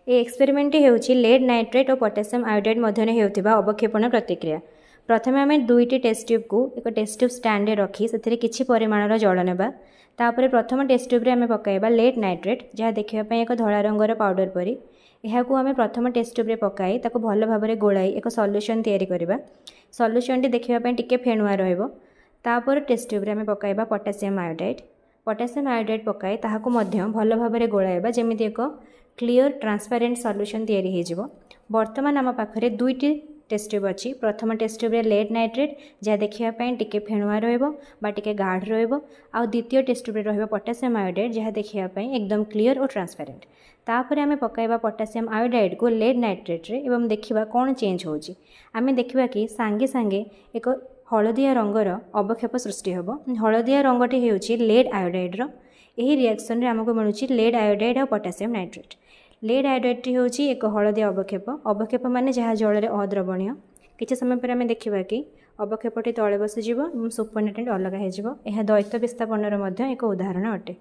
ଏହି ଏକ୍ସପେରିମେଣ୍ଟଟି ହେଉଛି lead nitrate ଓ potassium iodide ମଧ୍ୟରେ ହେଉଥିବା ଅବକ୍ଷେପଣ ପ୍ରତିକ୍ରିୟା। ପ୍ରଥମେ ଆମେ ଦୁଇଟି ଟେଷ୍ଟ ଟ୍ୟୁବ୍କୁ ଏକ ଟେଷ୍ଟ ଟ୍ୟୁବ୍ ଷ୍ଟାଣ୍ଡରେ ରଖି ସେଥିରେ କିଛି ପରିମାଣର ଜଳ ନେବା। ତାପରେ ପ୍ରଥମ ଟେଷ୍ଟ ଟ୍ୟୁବ୍ରେ ଆମେ ପକାଇବା ଲେଡ୍ ନାଇଟ୍ରେଟ୍, ଯାହା ଦେଖିବା ପାଇଁ ଏକ ଧଳା ରଙ୍ଗର ପାଉଡ଼ର ପରି। ଏହାକୁ ଆମେ ପ୍ରଥମ ଟେଷ୍ଟ ଟ୍ୟୁବ୍ରେ ପକାଇ ତାକୁ ଭଲ ଭାବରେ ଗୋଳାଇ ଏକ ସଲ୍ୟୁସନ୍ ତିଆରି କରିବା। ସଲ୍ୟୁସନ୍ଟି ଦେଖିବା ପାଇଁ ଟିକେ ଫେଣୁଆ ରହିବ। ତାପରେ ଟେଷ୍ଟ ଟ୍ୟୁବ୍ରେ ଆମେ ପକାଇବା ପଟାସିୟମ୍ ଆୟୋଡାଇଡ୍। ପଟାସିୟମ୍ ଆୟୋଡାଇଡ୍ ପକାଇ ତାହାକୁ ମଧ୍ୟ ଭଲ ଭାବରେ ଗୋଳାଇବା, ଯେମିତି ଏକ କ୍ଲିଅର୍ ଟ୍ରାନ୍ସପାରେଣ୍ଟ ସଲ୍ୟୁସନ୍ ତିଆରି ହୋଇଯିବ। ବର୍ତ୍ତମାନ ଆମ ପାଖରେ ଦୁଇଟି ଟେଷ୍ଟ ଟ୍ୟୁବ୍ ଅଛି। ପ୍ରଥମ ଟେଷ୍ଟ ଟ୍ୟୁବ୍ରେ ଲେଡ୍ ନାଇଟ୍ରେଟ୍, ଯାହା ଦେଖିବା ପାଇଁ ଟିକେ ଫେଣୁଆ ରହିବ ବା ଟିକେ ଗାଢ଼ ରହିବ, ଆଉ ଦ୍ୱିତୀୟ ଟେଷ୍ଟ ଟ୍ୟୁବ୍ରେ ରହିବ ପଟାସିୟମ୍ ଆୟୋଡାଇଡ୍, ଯାହା ଦେଖିବା ପାଇଁ ଏକଦମ କ୍ଲିଅର୍ ଓ ଟ୍ରାନ୍ସପାରେଣ୍ଟ। ତାପରେ ଆମେ ପକାଇବା ପଟାସିୟମ୍ ଆୟୋଡାଇଡ୍କୁ ଲେଡ୍ ନାଇଟ୍ରେଟ୍ରେ ଏବଂ ଦେଖିବା କ'ଣ ଚେଞ୍ଜ ହେଉଛି। ଆମେ ଦେଖିବା କି ସାଙ୍ଗେ ସାଙ୍ଗେ ଏକ ହଳଦିଆ ରଙ୍ଗର ଅବକ୍ଷେପ ସୃଷ୍ଟି ହେବ। ହଳଦିଆ ରଙ୍ଗଟି ହେଉଛି ଲେଡ୍ ଆୟୋଡାଇଡ୍ର। ଏହି ରିଆକ୍ସନ୍ରେ ଆମକୁ ମିଳୁଛି ଲେଡ୍ ଆୟୋଡାଇଡ୍ ଆଉ ପଟାସିୟମ୍ ନାଇଟ୍ରେଟ୍। ଲେଡ୍ ଆୟୋଡାଇଡ୍ଟି ହେଉଛି ଏକ ହଳଦିଆ ଅବକ୍ଷେପ। ଅବକ୍ଷେପ ମାନେ ଯାହା ଜଳରେ ଅଦ୍ରବଣୀୟ। କିଛି ସମୟ ପରେ ଆମେ ଦେଖିବା କି ଅବକ୍ଷେପଟି ତଳେ ବସିଯିବ ଏବଂ ସୁପରନେଟେଣ୍ଟ ଅଲଗା ହୋଇଯିବ। ଏହା ଦ୍ୱୈତ ବିସ୍ଥାପନର ମଧ୍ୟ ଏକ ଉଦାହରଣ ଅଟେ।